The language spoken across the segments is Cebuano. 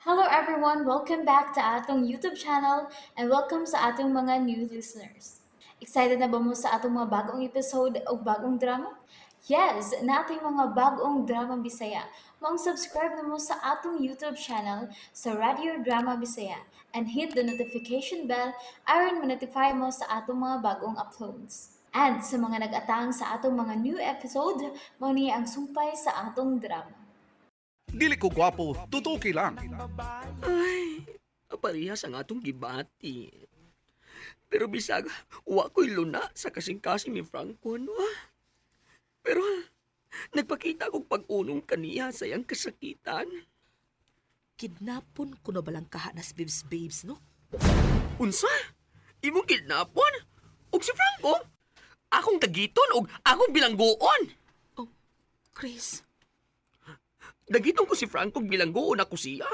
Hello everyone! Welcome back to atong YouTube channel and welcome sa atong mga new listeners. Excited na ba mo sa atong mga bagong episode o bagong drama? Yes, nating mga bagong drama Bisaya. Maong subscribe na mo sa atong YouTube channel sa Radio Drama Bisaya and hit the notification bell aron ma-notify mo sa atong mga bagong uploads. And sa mga nag-atang sa atong mga new episode, mao ni ang sumpay sa atong drama. Dili ko gwapo, tutuki lang. Ay, parehas ang atong gibati. Pero bisag, wa ko'y luna sa kasing-kasing ni Franco, no? Pero nagpakita kong pag-unong kaniya sa iyang kasakitan. Kidnapon ko na balang kahanas, babes, babes, no? Unsa? Imong kidnapon? Og si Franco? Akong dagiton og akong bilanggoon. Oh, Chris. Dagiton ko si Franco og bilanggoon ako siya.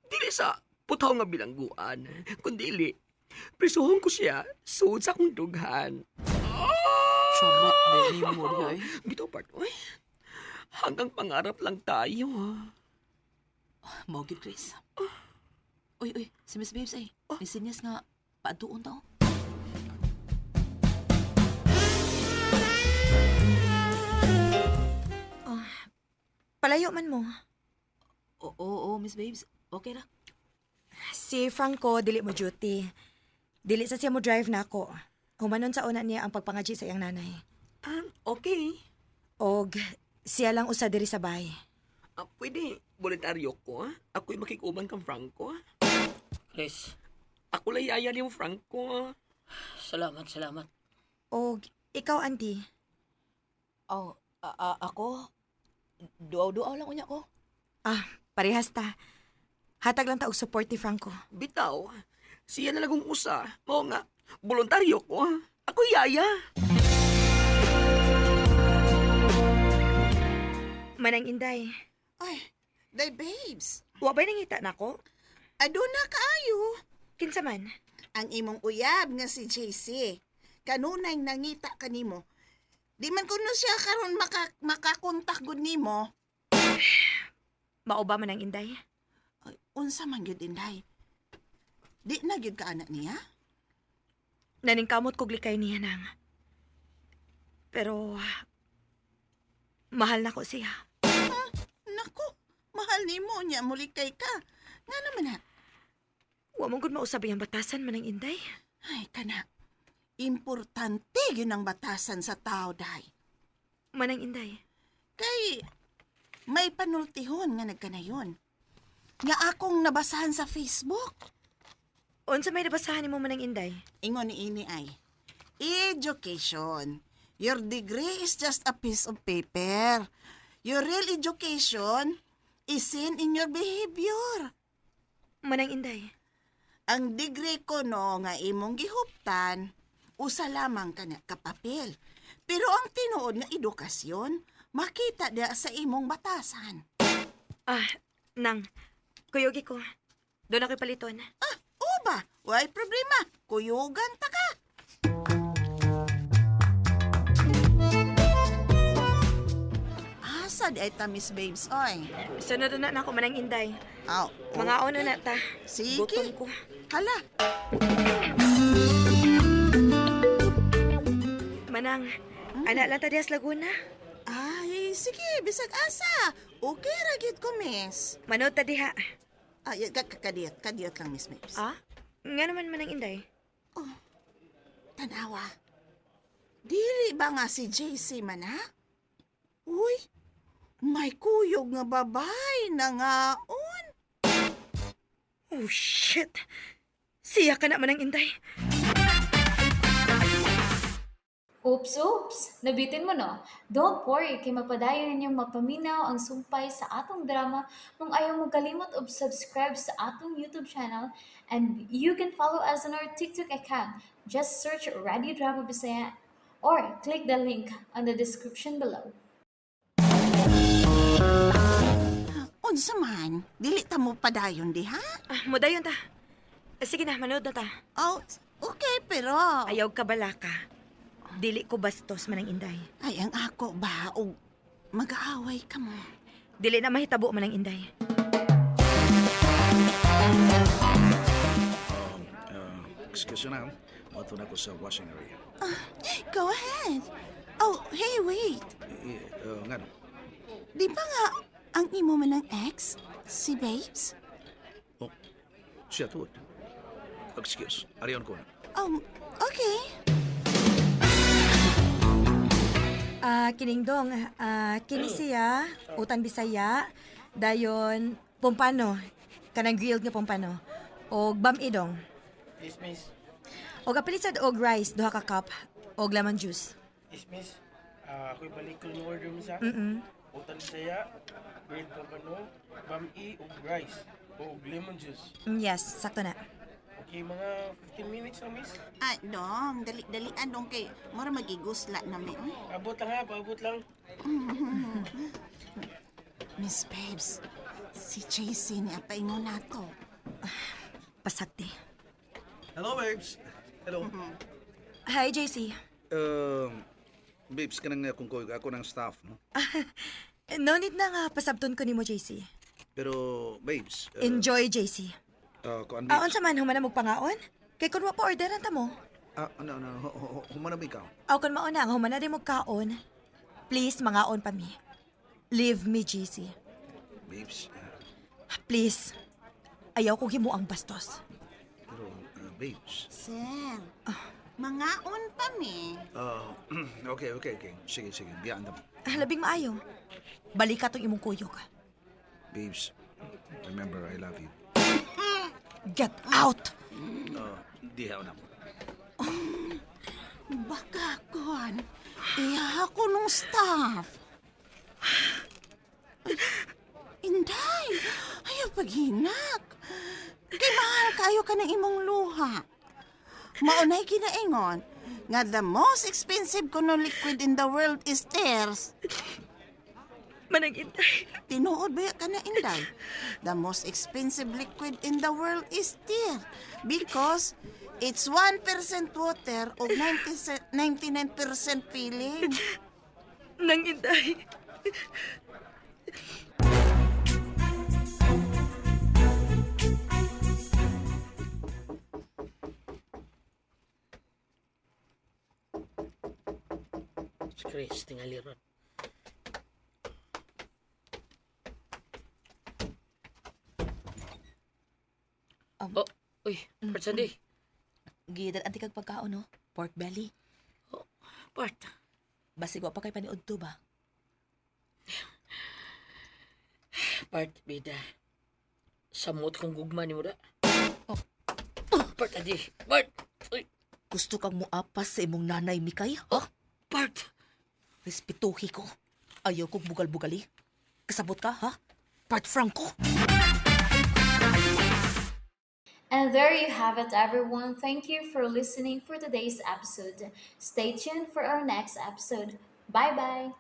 Dili sa putaw nga bilangguan, kundi prisuhon ko siya sud sa akong dughan. Charot na mo, ay. Bitaw part, oy. Hanggang pangarap lang tayo. Mao gyud, Chris. Uy, uy, si Miss Babes ay. May sinyas nga paaduon ta, oh. Oh, palayo man mo. Oo, oo, Miss Babes. Okay ra. Si Franco, dili mo duty. Dili sa siya mo drive na ako. Humanon sa una niya ang pagpangadji sa iyang nanay. Ah, okay. Og siya lang usa diri sa bahay. Ah, pwede, voluntaryo ko, ah. Ako'y makikuban kang Franco, ah. Chris, Ako lang yaya ni mo, Franco, ah. salamat, salamat. Og ikaw, auntie, Oh, ako? Duaw-duaw lang unya ko. Ah, parehas ta. Hatag lang ta og support ni Franco. Bitaw, siya na lang usa. Mao nga, voluntaryo ko, ah. Ako yaya. Manang Inday, Ay, day babes. wa ba'y nangita nako? Aduna kaayo. Kinsa man? Ang imong uyab nga si JC. Kanunay nangita kanimo. Di man kuno siya karon makakontak gud nimo. Mao ba, Manang Inday? Ay, unsa man gyud, Inday? Di na gyud ka anak niya? Naningkamot kog likay niya nang. Pero mahal nako siya. Nako, mahal nimo niya mulikay ka. Nga naman ha. Wa mo gud mausab ang batasan, Manang Inday. Ay kana. Importante gyud ang batasan sa tao, day. Manang Inday. Kay may panultihon nga nagkanayon. Nga akong nabasahan sa Facebook. Unsa may nabasahan nimo, Manang Inday? Ingon ni ini ay, education. Your degree is just a piece of paper. Your real education is seen in your behavior. Manang Inday. Ang degree ko no nga imong gihuptan, usa lamang kana ka papel. Pero ang tinuod nga edukasyon, makita diya sa imong batasan. Ah, nang. Kuyugi ko. Doon ako'y paliton. Ah, o ba? Way problema. Kuyugan ta ka. Asa di ay ta, Miss Babes, oy? Sunod na na ako, Manang Inday. Aw, Mga ono na ta. Sige. Gutom ko. Hala, Manang, ana lang ta diha sa Laguna. Ay, sige, bisag asa. Okay ra gyud ko, miss. Manood ta diha. Ay, kadiyot, kadiyot lang, Miss Babes. Ah? Nga naman, Manang Inday? Tanawa. Dili ba nga si JC man, ha? Uy, may kuyog nga babay na ngaon. Oh, shit. Siya ka na, Manang Inday. Oops, oops! Nabitin mo, no? Don't worry, kay mapadayon ninyong mapaminaw ang sumpay sa atong drama kung ayaw mo kalimot og subscribe sa atong YouTube channel, and you can follow us on our TikTok account. Just search Radio Drama Bisaya or click the link on the description below. Unsa man, dili ta mo padayon diha? Ah, mudayon ta. Sige na, manood na ta. Oh, okay, pero Ayaw ka balaka. Dili ko bastos, Manang Inday. Ay, ang ako ba og mag-aaway ka mo. Dili na mahitabo, Manang Inday. Excuse na. Moadto na ko sa washing area. Go ahead. Oh, hey, wait. Eh, ngano? Di ba nga ang imo man ng ex, si Babes? Oh, siya tuod. Excuse, ariyon ko na. Okay. Ah, kining dong, kini siya, utan Bisaya, dayon pompano, kanang grilled nga pompano, og bam-i dong. Yes, miss. Og apilit sad og rice, duha ka cup, og lemon juice. Yes, miss. Ah, ako'y balik ko yung order mo sa. Utan saya, grilled pompano, bami ug rice, ug lemon juice. Yes, sakto na. Okay, mga 15 minutes lang, miss. Ah, dong, dali-dalian dong kay mura magigusla na mi. Uy. Abot lang ha, paabot lang. Miss Babes, si JC niya paingon nato. Pasakti. Hello, babes. Hello. Hi, JC. Babes, kanang kung ko, ako ng staff, no? No need na nga pasabton ko nimo, JC. Pero, babes, Enjoy, JC. kuan, Ah, babes. unsa man human na magpangaon? Kay kun wa pa orderan ta mo. Ah, ano, ano, humana ba ikaw? Aw kun mao na ang human na mo kaon. Please mangaon pa mi. Leave me, JC. Babes, Please. Ayaw ko himo ang bastos. pero, babes. Sir, mangaon pa mi. Okay. Sige, sige, biyaan na mo. Ah, labing maayo. Balik ka tong imong kuyog. Babes, remember, I love you. Get out! Diha na mo. Baka kon, iya ako nung staff. Ay, Inday, ayaw paghinak. Kay mahal kayo ka ng imong luha. Maunay kinaingon nga the most expensive kuno liquid in the world is tears. Manang Inday. Tinuod ba ka na, Inday? The most expensive liquid in the world is tear because it's 1% water o 90 99% feeling. Nang Inday. Si Chris, tingali ron. Oh, uy, Part Sandy. Gidal anti kag pagkaon no. Pork belly. Oh, Part. Basig wa pa kay paniud to ba? Part, bida. Samot kong gugma ni mo da. Oh. Part, adi. Part! Uy, Gusto kang muapas sa imong nanay Mikay? Ha? part! Respetuhi ko. Ayaw kong bugal-bugali. Kasabot ka, ha? Part Franco. And there you have it, everyone. Thank you for listening for today's episode. Stay tuned for our next episode. Bye bye.